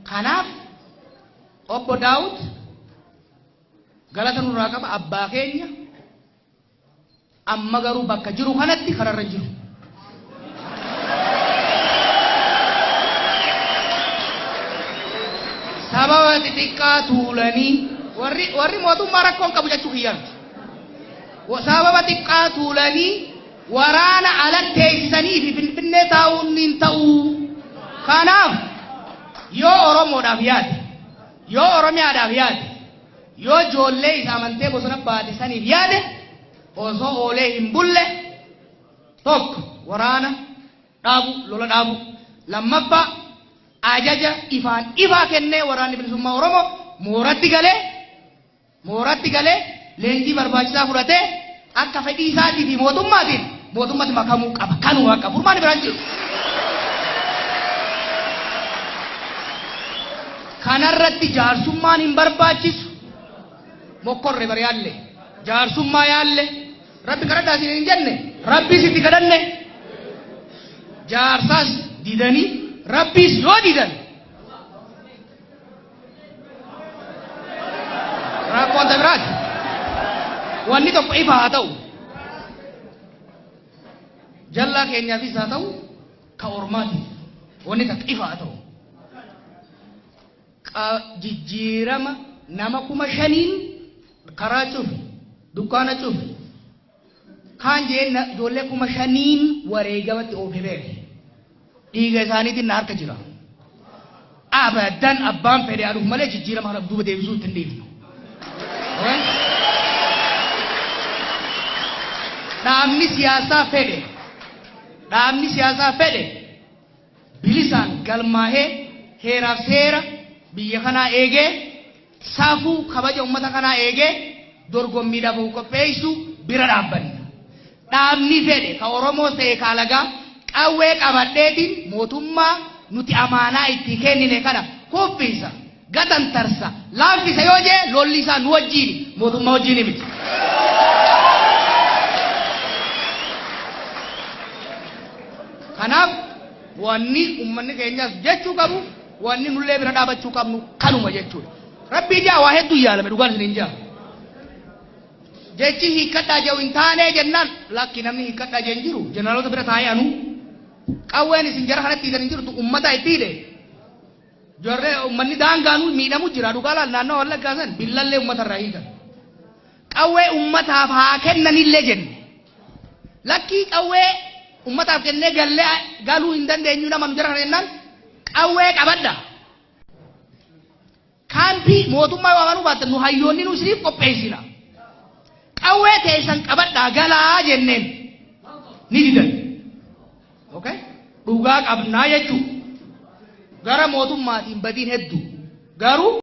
Kanaaf obbo Daawud galata nurraa qaba, abbaa keenya. Amma garuu bakka jiru kanatti kararra jiru. Sababa xixiqqaa tuulanii warri mootummaa rakkoon qabu jechuu kiyyaa miti. Sababa xiqqaa tuulanii waraana alatti teessisanii fi Finfinnee taa'uun hin ta'u. Kanaaf yoo Oromoodhaaf yaade, yoo Oromiyaadhaaf yaade, yoo ijoollee isa amantee bosona baate saniif yaade, osoo oolee hin bulle, tokko waraana dhaabu, lola dhaabu, lammaffaa ajaja ifaan ifaa kennee waraanni bilisummaa Oromoo mooratti galee leenjii barbaachisaa fudhatee akka fedhii isaatii fi mootummaatiin mootummatti makamuu qaba. Kanuma akka furmaanni biraan jiru. Kanarratti jaarsummaan hin barbaachisu. Mokkorre bar yaalle. Jaarsummaa yaalle. Rabbi kadhadhaa isin hin jenne. Rabbiis itti kadhanne. Jaarsaas didanii, Rabbiis yoo didan, rakkoon ta biraati. Wanni tokko ifa haa ta'u. Jallaa keenyaafis haa ta'u, ka ormaatiif. Wanni takka ifa haa ta'u. Jijjiirama nama 5,000n karaa cufe, dukkaana cufe. Kaan jeen ijoollee 5,000n wareegamatti oofe beeke. Dhiiga isaaniitiin na harka jira. Abadan abbaan fedhe aduuf malee jijjiirama kana duuba deebisuu itti hin dhiifnu. Dhaabni siyaasaa fedhe, dhaabni siyaasaa fedhe bilisaan galmaahee, heeraaf seera biyya kanaa eegee, safuu kabaja uummata kanaa eegee dorgommiidhaaf of qopheessu bira dhaabbanna. Dhaabni fedhe ka Oromoos ta'e ka alagaa qawwee qabadheetiin mootummaa nuti amaanaa itti kennine kana kuffisa, gatantarsa, laaffisa yoo jee, lolli isaa nu wajjiini, mootummaa wajjiini miti. Kanaaf wanni uummanni keenyas jechuu qabu, wanni nullee bira dhaabachuu qabnu kanuma jechuudha. Rabbii jaa waa hedduu yaalame, dhugaan isin hin jaa. Jechi hiikkadhaa jedhu hin taanee jennaan, lakki, namni hiikkadhaa jee hin jiru. Jeneraalota bira taa'ee anuu qawween isin jara kanatti hiitan hin jirtu, ummata itti hidhe. Jarree uummanni daangaanuu miidhamu jira, dhugaa laal, naannoo Wallaggaa san billallee uummata irraa hiikan. Qawwee ummataaf haa kennanillee jenne. Lakkii, qawwee ummataaf kennee gallee galuu hin dandeenyu nama nu jara kana jennaan, qawwee qabadha. Kaampii mootummaa yoo amanuu baattan, nu hayyoonni nu isiniif qopheessina. Qawwee teessan qabadhaa galaa jenneen ni didan. Okay? Dhugaa qabnaa jechuudha. Gara mootummaatiin badiin hedduu. Garuu